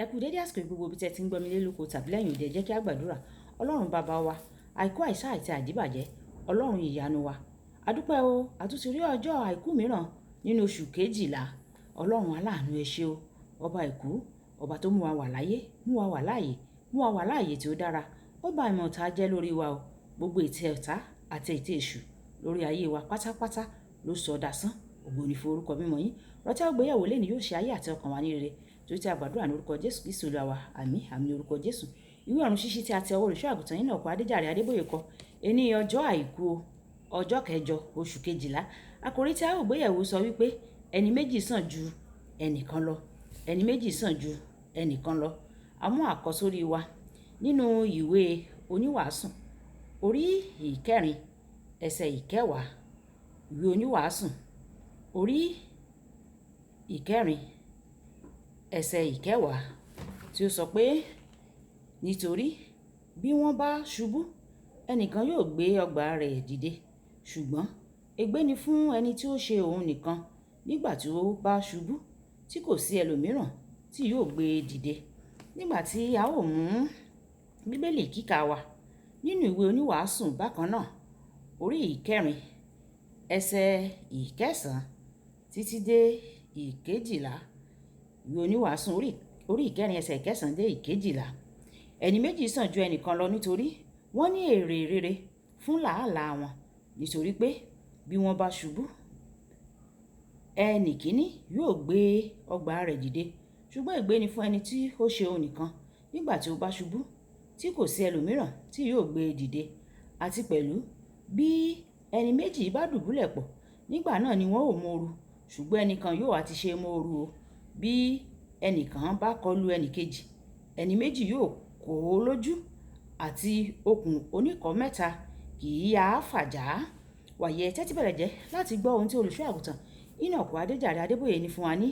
Ẹ kú dédé àsìkò gbogbo ibi tí ẹ ti ń gbọ́ mi lé lóko tàbí lẹ́yìn òde. Ẹ jẹ́ kí a gbàdúrà. Ọlọ́run bàbá wa, àìkú, àìsá àti àìdíbàjẹ́, Ọlọ́run ìyanu wa. A dúpẹ́ o, a tún ti rí ọjọ́ àìkú mìíràn nínú oṣù kejìlá. Ọlọ́run aláàánú, ẹ ṣé o. Ọba àìkú, ọba tó mú wa wà láyé, mú wa wà láàyè, mú wa wà láàyè tí ó dára. Ó bá ìmọ̀ ọ̀tá jẹ́ lórí wa o. Gbogbo ète ọ̀tá àti ète èṣù lórí ayé wa pátápátá ló sọ dasán. Ògo ni fún orúkọ mímọ́ yín. Ọ̀rọ̀ tí a ó gbéyẹ̀wò lónìí yóò ṣe ayé àti ọkàn wa ní rere. Torí tí a gbàdúrà ní orúkọ Jésù Kristi Olúwa wa. Àmín, àmín ní orúkọ Jésù. Ìwé ọ̀run ṣíṣí tí a ti ọwọ́ olùṣọ́ àgùntàn yín náà kọ, Adéjàre Adébóyè kọ. Ení ọjọ́ àìkú o, ọjọ́ kẹjọ oṣù kejìlá. Àkòrí tí a ó gbéyẹ̀wò sọ wípé ẹni méjì sàn ju ẹnìkan lọ. Ẹni méjì sàn ju ẹnìkan lọ. A mú àkọ́sórí wa nínú ìwé oníwàásù orí ìkẹrin ẹsẹ̀ ìkẹwàá. Ìwé oníwàásù orí ìkẹrin ẹsẹ̀ ìkẹwàá tí ó sọ pé, nítorí bí wọ́n bá ṣubú, ẹnìkan yóò gbé ọgbà rẹ̀ dìde. Ṣùgbọ́n ègbé ni fún ẹni tí ó ṣe òun nìkan nígbà tí ó bá ṣubú, tí kò sí ẹlòmíràn tí yóò gbé e dìde. Nígbà tí a ó mú Bíbélì kíkà wa nínú ìwé oníwàásù bákan náà, orí ìkẹrin ẹsẹ̀ ìkẹsàn títí dé ìkejìlá. Ìwé oníwàásù orí ìkẹrin ẹsẹ̀ ìkẹsàn dé ìkejìlá. Ẹni méjì sàn ju ẹnìkan lọ nítorí wọ́n ní èrè rere fún làálàá wọn. Nítorí pé bí wọ́n bá ṣubú, ẹni kìíní yóò gbé ọgbà rẹ̀ dìde. Ṣùgbọ́n ègbé ni fún ẹni tí ó ṣe òun nìkan nígbà tí ó bá ṣubú, tí kò sí ẹlòmíràn tí yóò gbé e dìde. Àti pẹ̀lú bí ẹni méjì bá dùbúlẹ̀ pọ̀, nígbà náà ni wọ́n ó móoru. Ṣùgbọ́n ẹnìkan yóò wá ti ṣe móoru o. Bí ẹnìkan bá kọlu ẹni kejì, ẹni méjì yóò kó o lójú, àti okùn oníkọ̀ọ́ mẹ́ta kì í yá fàjà. Wàyí, ẹ tẹ́tí bẹ̀rẹ̀ jẹ́ láti gbọ́ ohun tí olùṣọ́ àgùntàn Enoch Adéjàre Adébóyè ní fún wa ní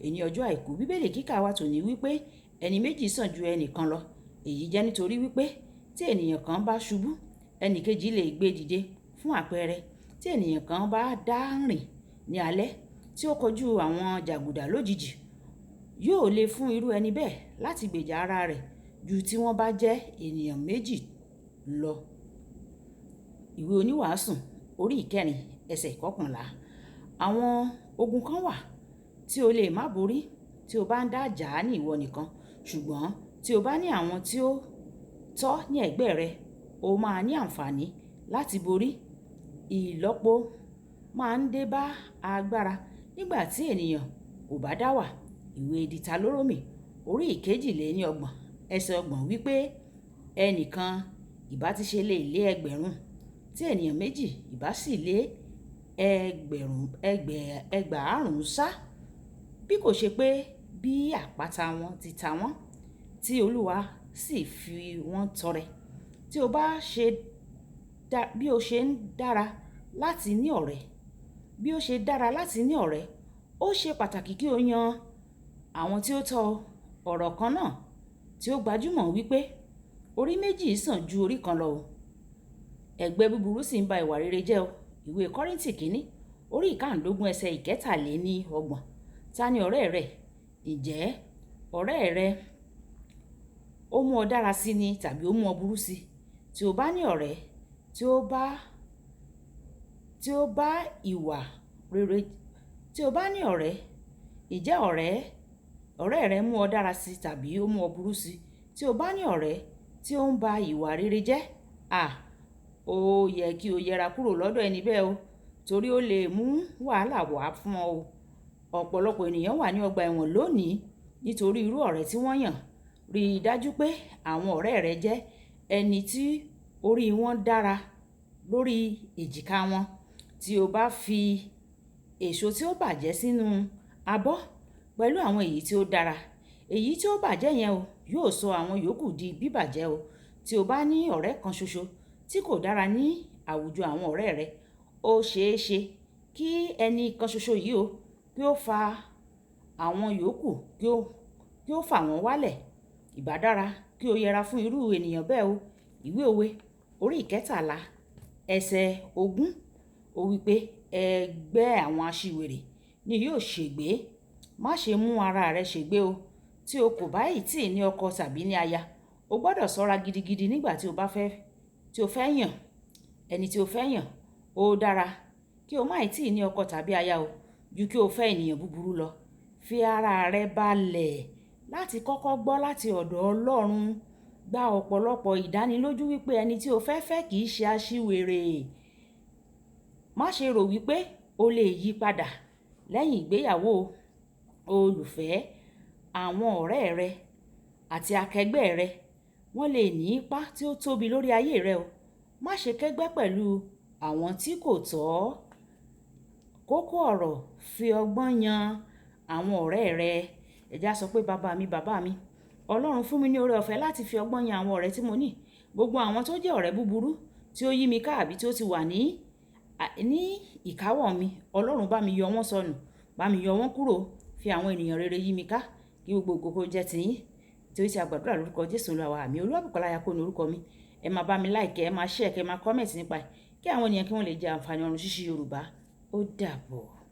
èní ọjọ́ àìkú. Bíbélì kíkà wa tòní wípé ẹni méjì sàn ju ẹnìkan lọ. Èyí jẹ́ nítorí wípé tí ènìyàn kan bá ṣubú, ẹni kejì lè gbé dìde. Fún àpẹẹrẹ, tí ènìyàn kan bá dá rìn ní alẹ́ tí ó kọjú àwọn jàgùdà lójijì, yóò le fún irú ẹni bẹ́ẹ̀ láti gbèjà ara rẹ̀ ju tí wọ́n bá jẹ́ ènìyàn méjì lọ. Ìwé oníwàásù orí ìkẹrin ẹsẹ̀ ìkọkànlá. Àwọn ogun kan wà tí o lè má borí tí o bá ń dá jà á ní ìwọ nìkan. Ṣùgbọ́n tí o bá ní àwọn tí ó tọ́ ní ẹ̀gbẹ́ rẹ, o máa ní àǹfààní láti borí. Ìlọ́po máa ń dé bá agbára nígbà tí ènìyàn kò bá dá wà. Ìwé Ditalórómì orí ìkejìléníọgbọ̀n ẹsẹ̀ ọgbọ̀n wípé ẹnìkan ìbá ti ṣe lè lé ẹgbẹ̀rún, tí ènìyàn méjì ìbá sì lé ẹgbẹ̀rún ẹgbàárùn sá, bí kò ṣe pé bí àpáta wọn ti ta wọ́n, tí Olúwa sì fi wọ́n tọrẹ. Tí o bá ṣe dá, bí ó ṣe ń dára láti ní ọ̀rẹ́, bí ó ṣe dára láti ní ọ̀rẹ́, ó ṣe pàtàkì kí o yan àwọn tí ó tọ́ ọ. Ọ̀rọ̀ kan náà tí ó gbajúmọ̀ wípé orí méjì sàn ju orí kan lọ o. Ẹgbẹ́ búburú sì ń ba ìwà rere jẹ́ o. Ìwé Kọ́ríńtì kìíní orí ìkáǹdógún ẹsẹ̀ ìkẹtàléní ọgbọ̀n. Ta ni ọ̀rẹ́ rẹ? Ǹjẹ́ ọ̀rẹ́ rẹ ó mú ọ dára sí ni tàbí ó mú ọ burú sí? Tí o bá ní ọ̀rẹ́ tí ó bá ìwà rere, tí o bá ní ọ̀rẹ́, ǹjẹ́ ọ̀rẹ́ rẹ mú ọ dára sí tàbí ó mú ọ burú sí? Tí o bá ní ọ̀rẹ́ tí ó ń ba ìwà rere jẹ́, à, ó yẹ kí o yẹra kúrò lọ́dọ̀ ẹni bẹ́ẹ̀ o, torí ó lè mú wàhálà wá fún ọ o. Ọ̀pọ̀lọpọ̀ ènìyàn wà ní ọgbà ẹ̀wọ̀n lónìí nítorí irú ọ̀rẹ́ tí wọ́n yàn. Rí i dájú pé àwọn ọ̀rẹ́ rẹ jẹ́ ẹni tí orí wọn dára lórí èjìká wọn. Tí o bá fi èso tí ó bàjẹ́ sínú abọ́ pẹ̀lú àwọn èyí tí ó dára, èyí tí ó bàjẹ́ yẹn o yóò sọ àwọn yòókù di bíbàjẹ́ o. Tí o bá ní ọ̀rẹ́ kan ṣoṣo tí kò dára ní àwùjọ àwọn ọ̀rẹ́ rẹ, ó ṣe é ṣe kí ẹni kan ṣoṣo yìí o kí ó fa àwọn yòókù kí ó fà wọ́n wálẹ̀. Ìbá dára kí o yẹra fún irú ènìyàn bẹ́ẹ̀ o. Ìwé òwe orí ìkẹtàlá ẹsẹ̀ ogún ó wípé ẹgbẹ́ àwọn aṣiwèrè ni yóò ṣègbé. Má ṣe mú ara rẹ ṣègbé o. Tí o kò bá ì tí ní ọkọ tàbí ní aya, o gbọdọ̀ ṣọ́ra gidigidi nígbà tí o bá fẹ́, tí o fẹ́ yàn ẹni tí o fẹ́ yàn. Ó dára kí o má ì tí ní ọkọ tàbí aya o, ju kí o fẹ́ ènìyàn búburú lọ. Fi ara rẹ balẹ̀ láti kọ́kọ́ gbọ́ láti ọ̀dọ̀ Ọlọ́run. Gba ọ̀pọ̀lọpọ̀ ìdánilójú wípé ẹni tí o fẹ́ fẹ́ kì í ṣe aṣiwèrè. Má ṣe rò wípé o lè yí padà lẹ́yìn ìgbéyàwó. Olùfẹ́, àwọn ọ̀rẹ́ rẹ àti akẹgbẹ́ rẹ, wọ́n lè ní ipa tí ó tóbi lórí ayé rẹ o. Má ṣe kẹ́gbẹ́ pẹ̀lú àwọn tí kò tọ́. Kókó ọ̀rọ̀: fi ọgbọ́n yan àwọn ọ̀rẹ́ rẹ. Ẹ já sọ pé bàbá mi, bàbá mi, Ọlọ́run fún mi ní oore ọ̀fẹ́ láti fi ọgbọ́n yan àwọn ọ̀rẹ́ tí mo ní. Gbogbo àwọn tó jẹ́ ọ̀rẹ́ búburú tí ó yí mi ká àbí tí ó ti wà ní ìkáwọ́ mi, Ọlọ́run bá mi yọ wọ́n sọnù, bá mi yọ wọ́n kúrò, fi àwọn ènìyàn rere yí mi ká, kí gbogbo ògo kó jẹ́ tiyín. Torí tí a gbàdúrà lórúkọ Jésù Olúwa wa, àmín. Olúwabùkọ́lá Ayako ní orúkọ mi. Ẹ máa bá mi like, ẹ máa share, kí ẹ máa comment nípa ẹ̀, kí àwọn ènìyàn kí wọ́n lè jẹ àǹfààní ọ̀run ṣíṣí Yorùbá. Ó dàbọ̀.